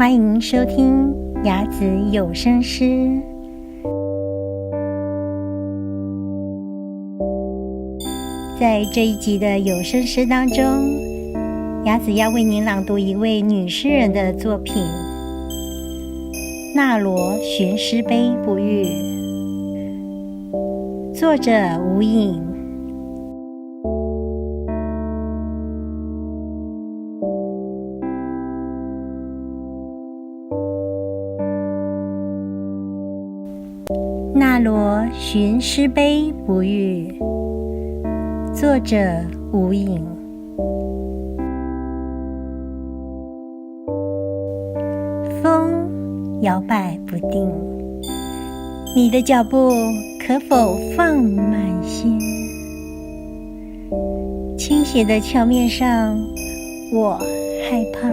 欢迎收听雅子有声诗。在这一集的有声诗当中，雅子要为您朗读一位女诗人的作品《那罗寻诗杯不遇》，作者吴影。那罗寻诗杯不遇，作者吴影。风摇摆不定，你的脚步可否放慢些？倾斜的桥面上，我害怕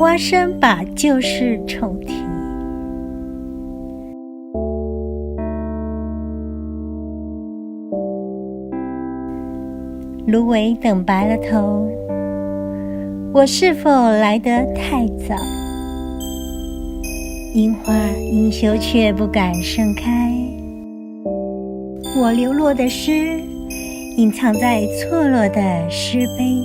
蛙声把旧事重提。芦苇等白了头，我是否来得太早？樱花樱羞却不敢盛开。我流落的诗，隐藏在错落的诗杯。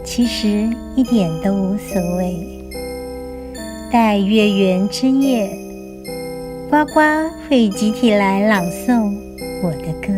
其实一点都无所谓。待月圆之夜，呱呱会集体来朗诵我的歌。